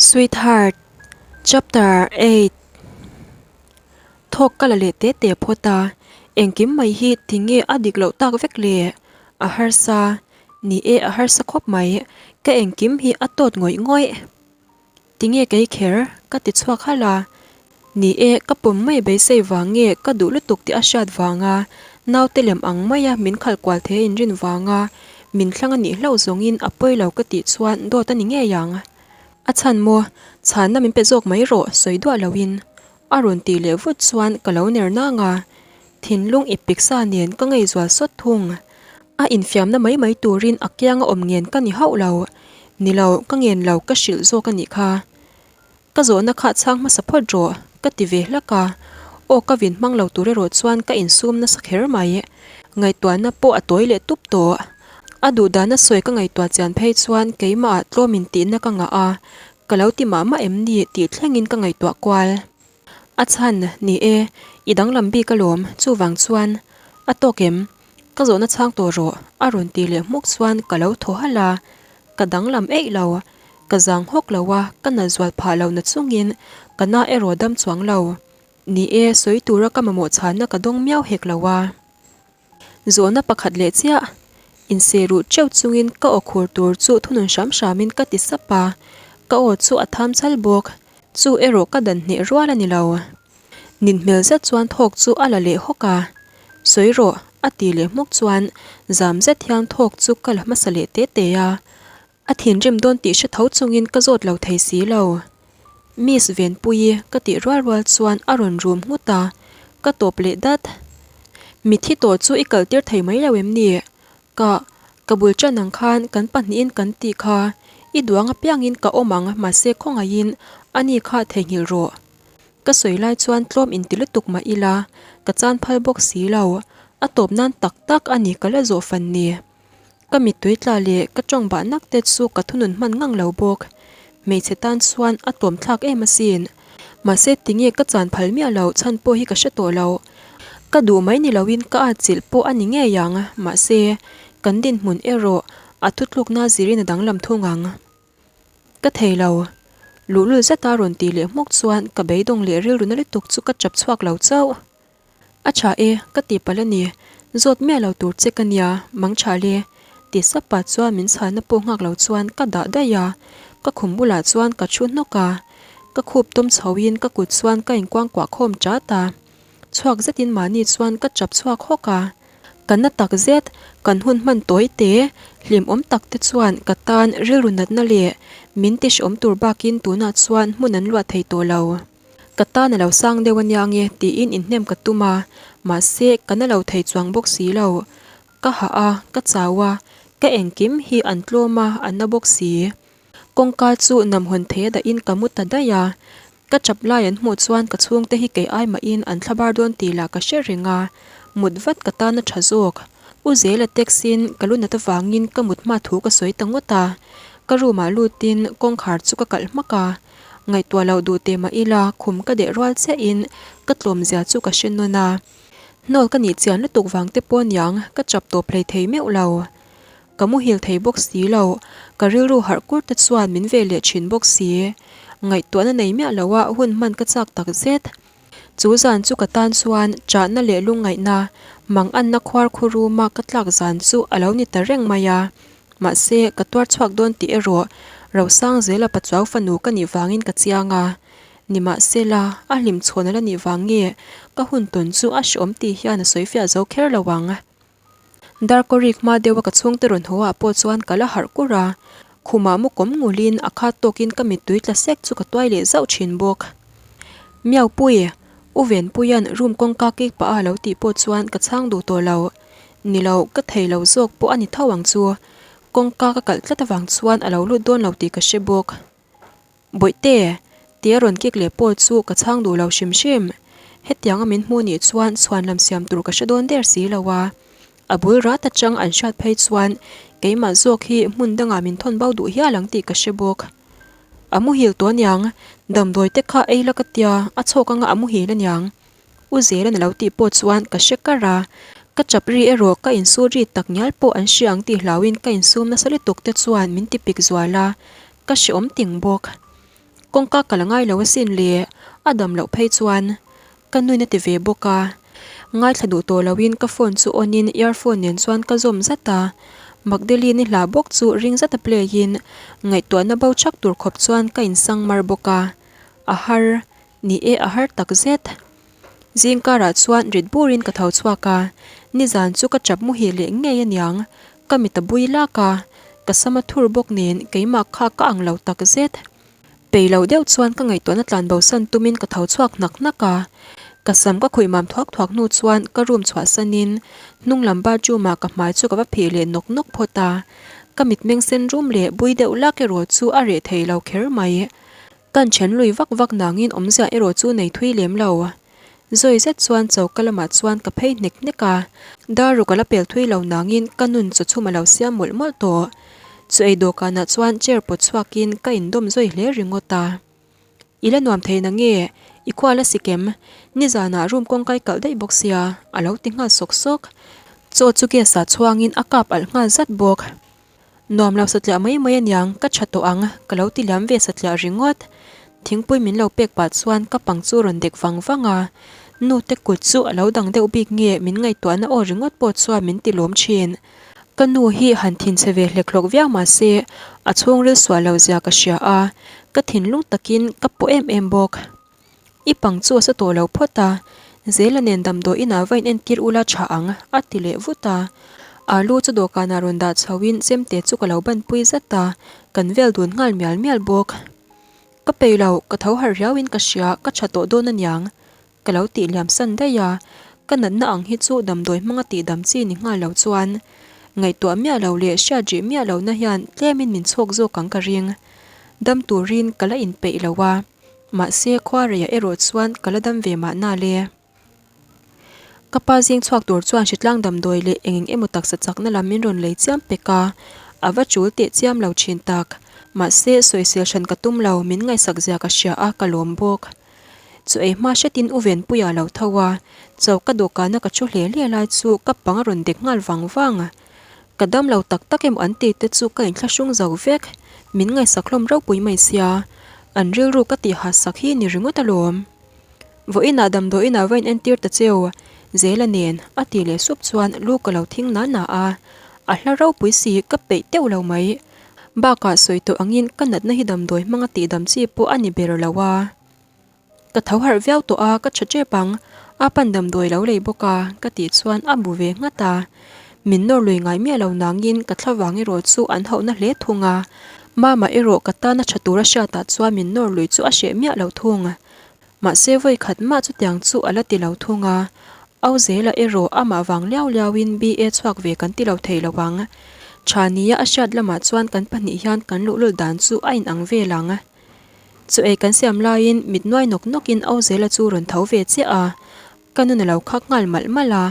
Sweetheart, Chapter 8 Thawk ka la leh te te phawt a, engkim mai hi tinge a dik loh tak vek le? A harsa, ni e a harsa khawp mai, ka engkim hi a tawt ngawih ngawih. Tinge kei kher? Ka ti chhuak halh a. Ni e, ka pawm mai beisei vang nge ka duh lutuk tih a hriat vanga naute lem ang maia min khalh kual thei a inrin vanga min thlang a nih hlauh zawngin a pawi lo ka tih chuan dawt a ni ngei ang. A chhan maw? Chhanna min pe zawk mai rawh sawi duah loin a rawn tih leh vut chuan ka lo ner nang a. Thinlung i piksa nen ka ngeizual sawt thung. A infiamna mai mai turin a kianga awm ngen ka ni hauh lo. Ni lo, ka ngen lo ka hrilh zawk a nih kha. Ka zawhna kha chhang hmasa phawt rawh, ka ti ve hlak a. Aw ka vin hmang lo tur erawh chuan ka insum nasa kher mai. Ngaihtuahna pawh a tawi leh tup tawh. A duhdana sawi ka ngaihtuah chian phei chuan keimahah tlawm intihna ka ngah a, ka lo ti mah mah em ni tih thlengin ka ngaihtuah kual. A chhan, ni e, i danglam bik alawm, chuvang chuan, a tawk em? Ka zawhna chhang tawh rawh, a rawn ti leh hmuk chuan ka lo thaw halh a, ka danglam eih lo, ka zang hawk lo a, ka nal zual phah lo na chungin ka na erawh dam chuang lo. Ni e, sawi tura ka mamawh chhanna ka dawng miau hek lo a. Zawhna pakhat leh chiah, inseh ruh teuh chungin ka aw khur tur chu thunun hram hramin ka ti sap a, ka aw chu a tham chal bawk, chu erawh ka dan hneh rual a ni lo. Nin hmel zet chuan thawk chu a la leh hawk a, Sawi rawh, a ti leh hmuk chuan zam zet hian thawk chu ka la hmasa leh te te a, A thinrim dawn tih hre tho chungin ka zawt lo thei si lo. Miss Venpuii ka tih rual rual chuan a rawn rum nghut a, ka tawp leh dat. Mithi tawh chu i kal tir thei mai lo em ni? Ka, ka bul tan ang khan kan pahnihin kan tih kha i duang apiangin ka awm ang mahse khawngaihin ani kha theihnghilh rawh. Ka sawi lai chuan tlawm inti lutuk mah ila ka chan phal bawk si lo. A tawp nan tak tak a ni ka la zawh fan ni. Ka mittui tla leh ka tawng bah nak te chu ka thunun hman ngang lo bawk. Hmeichhe tan chuan a tlawm thlak em asin. Mahse tinge ka chan phal miah lo chhan pawh hi ka hre tawh lo. Ka duh mai ni loin ka atchilh pawh a ni ngei ang. Mahse, kan dinhmun erawh a thutlukna zirin a danglam thung ang. Ka thei lo. Luhlul zeta rawn tih leh hmawk chuan ka beidawng leh rilru na lutuk chu ka chap chhuak lo chauh. A tha e, ka ti palh a ni. Zawt miah lo tur che ka nia, mang tha le. Ti sap pah chuan min chhanna pawh nghak lo chuan ka dah daih a, ka khum bulah chuan ka thu hnawk a. Ka khup tawm chhoin ka kut chuan ka inkuangkuah khawm chat a. Chhuak zetin mahni chuan ka chap chhuak hawk a. Ka na tak zet, kan hun hman tawi te, hlimawm tak te chuan ka tan rilru natna leh min ti hrehawm tur bakin tunah chuan hmun an luah thei tawh lo. Ka tan a lo sang deuh a nia nge tiin inhnem ka tum a, mahse ka na lo thei chuang bawk si lo. Ka hah a, ka chau a, ka engkim hi an tlawm a, an na bawk si. Kawngka chu namhawn thei a dahin ka mu ta daih a, ka chap lai an hmuh chuan ka chhungte hi kei ai mahin an thlabar dawn tih lah ka hre reng a, mut vat ka tan a tha zawk. U Zela text-in ka lu nat avangin ka mut hma thu ka sawi ta ngawt a, ka room-ah lutin kawngkhar chu ka kalh hmak a. Ngaihtuah loh duh teh mah ila khum ka deh rual chiahin ka tlawm zia chu ka hre nawn a. Hnawl ka nih chian lutuk vang te pawh aniang ka chap tawp hlei thei meuh lo. Ka muhil thei bawk si lo, ka rilru harh kur te chuan min ve leh thin bawk si. Ngaihtuahna nei miah loa hun hman ka chak tak zet. Chu zan chu ka tan chuan chahna leh lungngaihna, manganna khuar khu ruma ka tlak zan chu a lo ni ta reng mai a. Mahse, ka tuar chhuak dawn tih erawh Rosangzela Pachuau fanu ka nih vangin ka chiang a. Nimahsela, a hlim chhawn a la nih vang nge ka hun tawn chu a hreawm tih hian a sawi fiah zo kher lo ang. Darkawrik hma deuha ka chhungte rawn haw ah pawh chuan ka la harh kur a, khumah mu kawm ngulin a khat tawkin ka mittui tla sek chu ka tuai leh zauh thin bawk. Miaupui, U Venpuia'n room kawngka kik pah a lo tih pawh chuan ka chhang duh tawh lo. Ni lo, ka thei lo zawk pawh a ni tho ang chu. Kawngka ka kalh tlat avang chuan a lo lut dawn lo tih ka hre bawk. Bawihte, tia rawn kik leh pawh chu ka chhang duh lo hrim hrim. Hetianga min hmuh nih chuan chhuan lam siam tur ka hre dawn der si lo a. A bul rat atang an hriat phei chuan keimah zawk hi hmun dangah min thawn bo duh hial ang tih ka hre bawk. A muhil tawh aniang, damdawi te kha ei la ka tia, a chhawk anga a muhil aniang. U Zelan a lo tih pawh chuan ka hre kar a, ka chap ri erawh ka insut ri tak ngial pawh an hria ang tih hlauhin ka insum nasa lutuk te chuan min ti pik zual a, ka hreawm ting bawk. Kawngka ka la ngai lo asin le, a dam loh phei chuan ka nuin a ti ve bawk a. Ngaithla duh tawh loin ka phone chu on in earphone nen chuan ka zawm zat a. Magdalene-i hla bawk chu ring zata play in ngaihtuahna bo chak tur khawp chuan ka insang mar bawk a. A har, ni e a har tak zet. Zingkarah chuan rit burin ka tho chhuak a, nizan chu ka chap muhil leh ngei aniang, ka mit a bui lak a, ka sam a thur bawk nen keimah kha ka ang lo tak zet. Pei lo deuh chuan ka ngaihtuahna tlan bosan tumin ka tho chhuak hnak hnak a, ka sam ka khuih mam thuak thuak hnu chuan ka room chhuahsanin hnung lam bathroom ah ka hmai chu ka va phih leh nawk nawk phawt a, ka mitmeng sen rum leh bui deuh lak erawh chu a reh thei lo kher mai. Kan then lui vak vak nangin awmzia erawh chu nei thui lem lo. Zawi zet chuan choka lamah chuan ka phei hnek hnek a, dar ruk a la pel thui lo nangin ka nun chaw chhum a lo siam mawlh mawlh tawh. Chu ei dawhkanah chuan chair pawt chhuakin ka indawm zawi hle ringawt a. I la nuam thei na nge? I khua la si kem? Nizanah room kawngkai kalh daih bawk sia, a lo ti nghal sawk sawk. Chaw chu gas ah chhuangin a kap alh nghal zat bawk. Nuam lo satliah mai mai aniang, ka tha tawh ang, ka lo ti liam ve satliah ringawt. Thingpui min lo pek pah chuan ka pang chu rawn dek vang vang a. Nute kut chu a lo dang deuh bik nge min ngaihtuahna aw ringawt pawh chuan min ti lawm thin. Ka nu hi han thinchhe ve hlek hlawk viau mah se a chhungril sual lo zia ka hria a, ka thinlung takin ka pawh em em bawk. I pang chu a sa tawh lo phawt a, Zela nen damdawi inah va in entir ula tha ang, a ti leh vut a. Alu chu dawhkanah rawn dah chhoin chemte chu ka lo banpui zat a, kan vel dun nghal mial mial bawk. Ka peih lo, ka tho harh riauin ka hria, ka tha tawh dawn aniang, ka lo tih liam san daih a. Ka natna ang hi chu damdawi hmanga tihdam chi ni nghal lo chuan ngaihtuah miah lo leh hriat rih miah lohna hian tlemin min chhawk zawk ang ka ring. Dam turin ka la inpeih lo a. Mahse, khuareiah erawh chuan ka la dam ve mahna le. Ka pa zing chhuak tur chuan hritlang damdawi leh eng eng emaw taksa chakna lam min rawn lei chiam pek a, a va chul teh chiam lo thin tak. Mahse, sawisel hran ka tum lo, min ngaihsak zia ka hria a, ka lawm bawk. Chu ei hma hretin U Venpuia lo tho a, choka dawhkana ka thu hle hle lai chu ka pang a rawn dek nghal vang vang. Ka dam lo tak tak emaw an ti te chu ka inthlahrung zo vek, min ngaihsak hlawm ropui mai sia, an rilru ka tih ha sak hi ni ringawt alawm. Vawiinah damdawiinah va in entir ta cheu, Zela nen a ti leh sup chuan lu ka lo thing na na a, a hla ropui si ka peih teuh lo mai. Bakah sawi tawh angin ka natna hi damdawi hmanga tihdam chi pawh a ni ber lo a. Ka tho harh viau tawh a, ka tha tep ang. A pan damdawi lo lei bawk a, ka tih chuan a bu ve nghat a. Min nawr lui ngai miah lo nangin ka thlavang erawh chu an hauhna hle thung a. Mama erawh ka tana tha tura hriatah chuan min nawr lui chu a hreh miah lo thung. Mahse vawi khat mah chutiang chu a la ti lo thung a. Au zela erawh amah vang liau liauin BA chhuak ve kan ti lo thei lo ang. Tha nia a hriat lamah chuan kan pahnih hian kan luhlul dan chu a inang vel ang. Chu ei kan siam laiin mit nuai nawk nawkin Auzela chu rawn tho ve chiah a, ka nun a lo khak nghal malh malh a.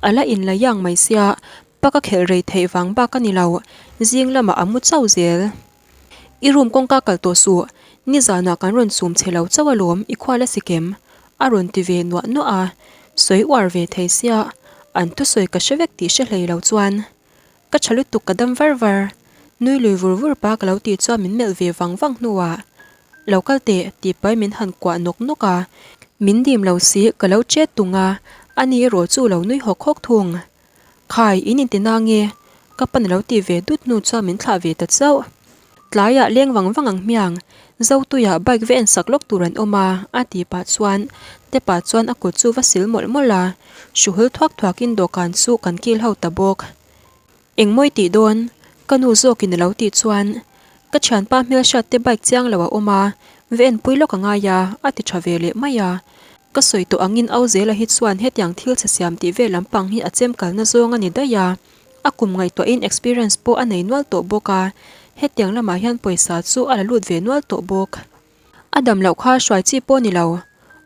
A la inla yang mai sia, pa ka khelh rei theih vang bak a ni lo, zing lamah a mu chauh zel. I room kawngka kal tawh suh, nizanah kan rawn chum che lo chauh alawm, i khual a si kem, a rawn ti ve nuah nuah a, sawi uar ve thei sia, an thusawi ka hre vek tih hre hlei lo chuan. Ka tha lutuk ka dam var var. Nui lui vur vur pa ka lo tih chuan min melh ve vang vang hnuah Lo kal teh tih pahin min han kuah nawk nawk a. Min dim lo si ka lo chet tung a, ani erawh chu lo nui hawk hawk thung. Khai in inti na nge? Ka pan a lo tih ve dut hnu chuan min thlah ve ta chauh. Tlaiah leng vang vang ang hmiang, Zotuiah bike va ensak lawk tur an awm a, a tih pah chuan Tepa chuan a kut chu va sil mawlh mawlh a, hruhul thuak thuakin dawhkan chu kan kil ho ta bawk. Engmawi tih dawn? Ka nu zawkin a lo tih chuan ka thianpa hmelhriat te bike chiang lo a awm a, va enpui lawk a ngai a, a ti tha ve leh mai a. Ka sawi tawh angin Auzela hi chuan hetiang thil chhe siam tih vel lampang hi a chem kalna zawng a ni daih a. A kum ngaihtuahin experience pawh a nei nual tawh bawk a, hetiang lamah hian pawisa chu a la lut ve nual tawh bawk. A dam loh kha hruai chi pawh ni lo,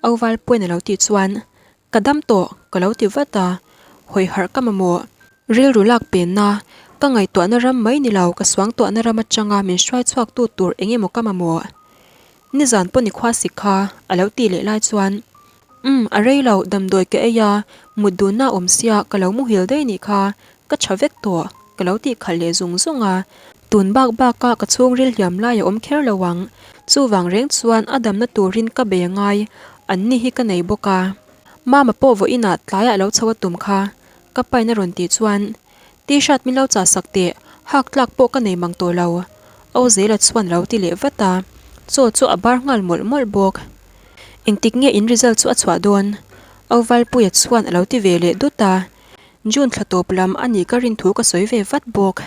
Auval pawn a lo tih chuan, Ka dam tawh, ka lo ti vat a, hawi harh ka mamawh. Rilru lak penna, ka ngaihtuahna ram mai ni lo, ka suangtuahna ram atanga min hruai chhuaktu tur eng emaw ka mamawh. Nizan pawh ni khua sik kha, a lo tih leh lai chuan, Umm, a rei lo, damdawi ka ei a, mut dunna a awm sia, ka lo muhil daih nih kha, ka tha vek tawh, ka lo tih khalh leh zung zung a. Tun bak baka ka chhungril hliam lai a awm kher lo ang. Chuvang reng chuan a damna turin ka bei a ngai, an ni hi ka nei bawk a. Mama pawh vawiinah tlaiah lo chho a tum kha, ka pain a rawn tih chuan, T-shirt min lo chah sak teh, hak tlak pawh ka nei mang tawh lo. Ozela chuan a lo ti leh vat a, chaw chu a bar nghal mawlh mawlh bawk. Engtik nge in result chu a chhuah dawn? Ovalpuia chuan a lo ti ve leh dut a, June thla tawp lam a nih ka rin thu ka sawi ve vat bawk.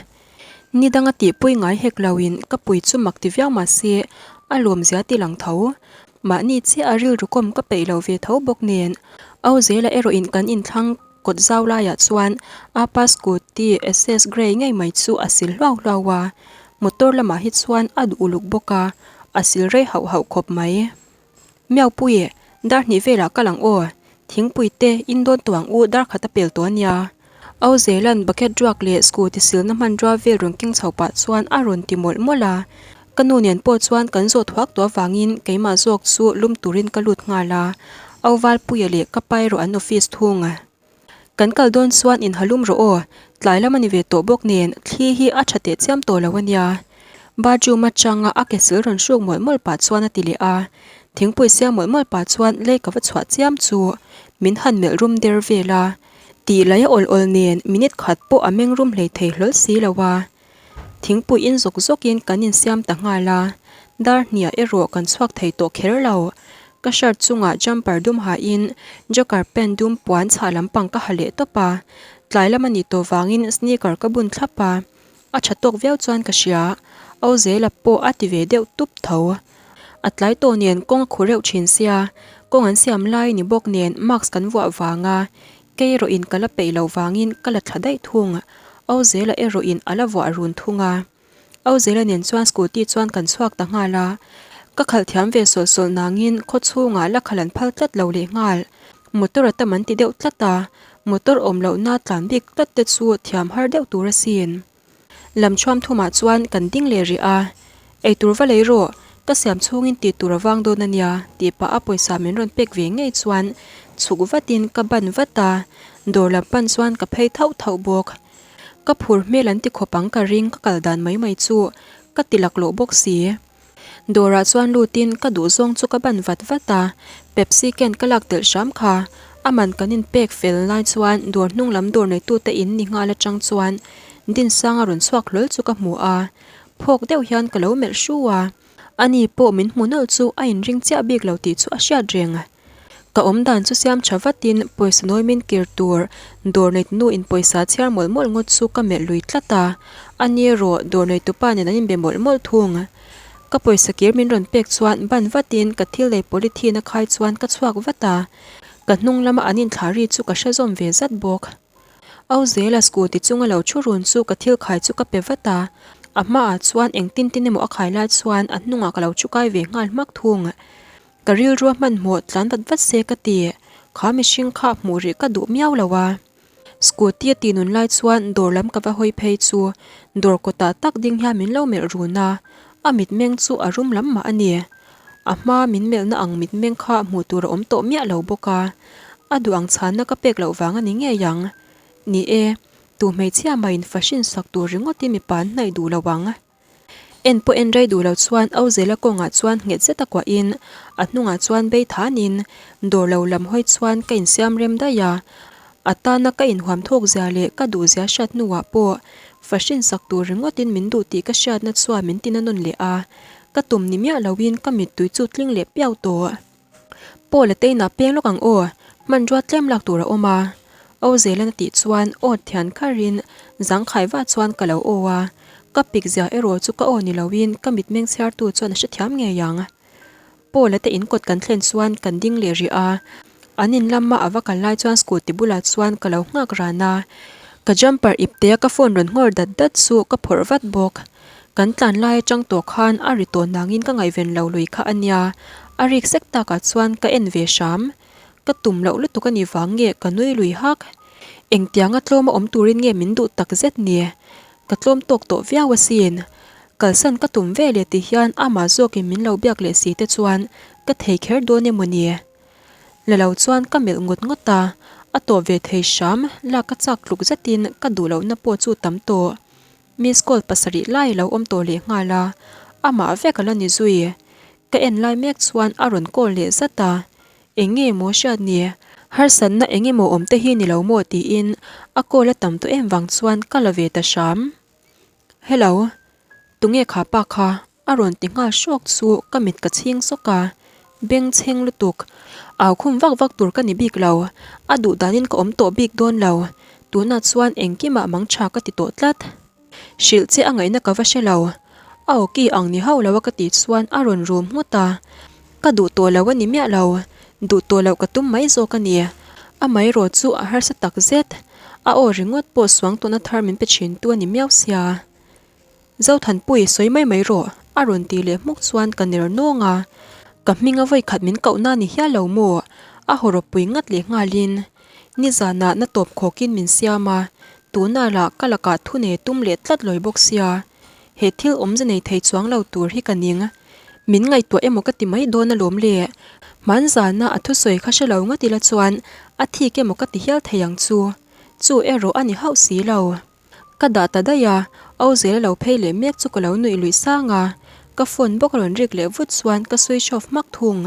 Ni danga tihpui ngai hek loin ka pui chu mak ti viau mah se, a lawmzia ti lang tho. Mahni chiah a rilru kawm ka peih lo ve tho bawk nen, Auzela erawhin kan inthlang kawt zau laiah chuan apa scooty SS grey ngei mai chu a sil hluau hluau a, motor lamah hi chuan a duh uluk bawk a, a sil rei hauh hauh khawp mai. Miaupuii, dar hnih velah kal ang aw, thingpui te in dawn tawh ang u dar khat a pel tawh a nia. Auzelan bucket ruak leh scooty silna hmanrua vel rawn keng chho pah chuan a rawn ti mawlh mawlh a. Ka nu nen pawh chuan kan zawh thuak tawh avangin keimah zawk chu lum turin ka lut nghal a, Auvalpuia leh ka pa erawh an office thung. Kan kal dawn chuan in halum rawh aw, tlai lam a ni ve tawh bawk nen thli hi a tha teh chiam tawh lo a nia. Bathroom atanga a ke sil rawn hruk mawlh mawlh pah chuan a ti leh a, thingpui siam mawlh mawlh pah chuan lei ka va chhuah chiam chu min han melh rum der vel a, tih lai a awl awl nen minute khat pawh a meng rum hlei thei hlawl si lo a. Thingpui in zawk zawkin kan insiam ta nghal a, dar hniah erawh kan chhuak thei tawh kher lo. Ka shirt chungah jumper dum hain joker pant dum puan chhah lampang ka ha leh tawp a, tlai lam a nih tawh vangin sneaker ka bun thlap a, a tha tawk viau chuan ka hria. Auzela pawh a ti ve deuh tup tho. A tlai tawh nen kawng a khuh reuh thin sia, kawng an siam lai ni bawk nen mask kan vuah vanga Kei erawhin ka la peih loh vangin ka la thla daih thung. Auzela erawhin a la vuah run thung a. Auzela nen chuan scooty chuan kan chhuak ta nghal a. Ka khalh thiam ve sawlh sawlh nangin khaw chhungah la khalh an phal tlat lo leh nghal. Motor a tam an ti deuh tlat a, motor awm lohna tlan bik tlat te chu thiam har deuh tur asin. Lam chhuam thumah chuan kan ding leh rih a, Eitur va lei rawh, ka siam chhungin tih tur a vang dawn a nia, tih pah a pawisa min rawn pek ve ngei chuan chhuk vatin ka ban vat a, dawr lam pan chuan ka phei thauh thauh bawk. Ka phur hmel an ti khawp ang ka ring ka kal dan mai mai chu ka ti laklawh bawk si. Dawrah chuan lutin ka duh zawng chu ka ban vat vat a, Pepsi can ka lak telh hram kha. A man kan inpek fel lai chuan dawr hnung lam dawr neitute in ni nghal atang chuan Dinsanga rawn chhuak hlawl chu ka hmu a, phawk deuh hian ka lo melh hru a. Ani pawh min hmu nawlh chu a inring chiah bik lo tih chu a hriat reng. Ka awm dan chu siam tha vatin pawisa nawi min kir tur dawr neitunu in pawisa chhiar mawlh mawlh ngawt chu ka melh lui tlat a, a ni erawh dawr neitupa nen an inbe mawlh mawlh thung. Ka pawisa kir min rawn pek chuan ban vatin ka thil lei polythene a khai chuan ka chhuak vat a, ka hnung lama an inthlah ri chu ka hre zawm ve zat bawk. Auzela scooty chunga lo thu run chu ka thil khai chu ka pe vat a, a hmaah chuan engtin tin emaw a khai lai chuan a hnungah ka lo thu kai ve nghal hmak thung. Ka rilrua hmanhmawh tlan vat vat se ka ti, kha mihring kha hmuh rih ka duh miau lo a. Scooty a tih nun lai chuan dawr lam ka va hawi phei chu dawr kawtah tak ding hian min lo melh run a, a mitmeng chu a rum lam mah a ni. A hma min melhna ang mitmeng kha hmuh tur a awm tawh miah lo bawk a, a duh ang chhanna ka pek loh vang a ni ngei ang. Ni e, tu hmeichhia mahin fahrin sak tur ringawtin mipa an hnaih duh lo ang. En pawh en rei duh lo chuan Auzela kawngah chuan nghet zet a kuahin a hnungah chuan bei thanin dawr lo lam hawi chuan ka insiam rem daih a. A tana ka inhuam thawk zia leh ka duh zia hriat hnuah pawh fahrin sak tur ringawtin min duh tih ka hriatna chuan min tina nawn leh a. Ka tum ni miah loin ka mittui chu tling leh piau tawh. Paul a teinah peng lawk ang aw, hmanrua tlem lak tur a awm a. Auzelan a tih chuan aw thian kharin zangkhai vah chuan ka lo aw a, ka pik zia erawh chu ka aw ni loin ka mitmeng chhiartu chuan a hrethiam ngei ang. Paul a te in kawt kan thlen chuan kan ding leh rih a, an in lama a va kal lai chuan scooty bulah chuan ka lo nghak ran a, ka jumper ipte a ka phone rawn nghawr dat dat chu ka phawrh vat bawk. Kan tlan lai atang tawh khan a ri tawn nangin ka ngaihven lo lui kha a nia, a rik sek takah chuan ka en ve hram. Ka tum loh lutuk a nih vang nge ka nui lui hak. Engtianga tlawm a awm turin nge min duh tak zet ni? Ka tlawm tawk tawh viau asin. Kalsan ka tum ve leh ti hian amah zawkin min lo biak leh si te chuan ka thei kher dawn emaw ni? La lo chuan ka melh ngawt ngawt a, a tawp ve thei hram, lak ka chak tluk zetin ka duh lohna pawh chu tam tawh. Miss call pasarih lai a lo awm tawh leh nghal a, amah vek a la ni zui. Ka en lai mek chuan a rawn call leh zat a, Eng nge maw hriat ni? Harsatna eng emaw awm te hi ni lo maw tiin a call a tam tawh em vang chuan ka la ve ta hram. Hello, tunge kha pa kha? A rawn ti nghal hrawk chu ka mit ka chhing sawk a, beng chheng lutuk. Au khum vak vak tur ka ni bik lo, a duh danin ka awm tawh bik dawn lo. Tunah chuan engkimah mang tha ka ti tawh tlat. Hrilh che a ngaihna ka va hre lo. A awki ang ni hauh lo a ka tih chuan a rawn rum nghut a. Ka duh tawh lo a ni miah lo. Duh tawh loh ka tum mai zawk a ni. Amaherawh chu a harsa tak zet. A aw ringawt pawh suang tawhna thar min pe thin tu a ni miau sia. Zothanpui sawi mai mai rawh a rawn tih leh hmuk chuan ka ner nawng a. Ka hminga vawikhat min kohna ni hial lo maw? A hawrawppui ngat leh nghalin nizanah na tawp khawkin min siam a, tunah lah ka lakah thu nei tum leh tlat lawi bawk sia. He thil awmze nei thei chuang lo tur hi ka ning. Min ngaihtuah emaw ka ti mai dawn alawm le. Hmanzana a thusawi kha hre lo ngat ila chuan a thik emaw ka ti hial thei ang chu. Chu erawh a ni hauh si lo. Ka dah ta daih a, au zel a lo phei leh mek chu ka lo nuih luih sang a, ka phone bawk a rawn rik leh vut chuan ka switch off hmak thung.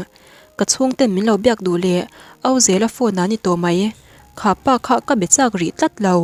Ka chhungten min lo biak duh leh au zel a phone ah ni tawh mai. Kha pa kha ka be chak rih tlat lo.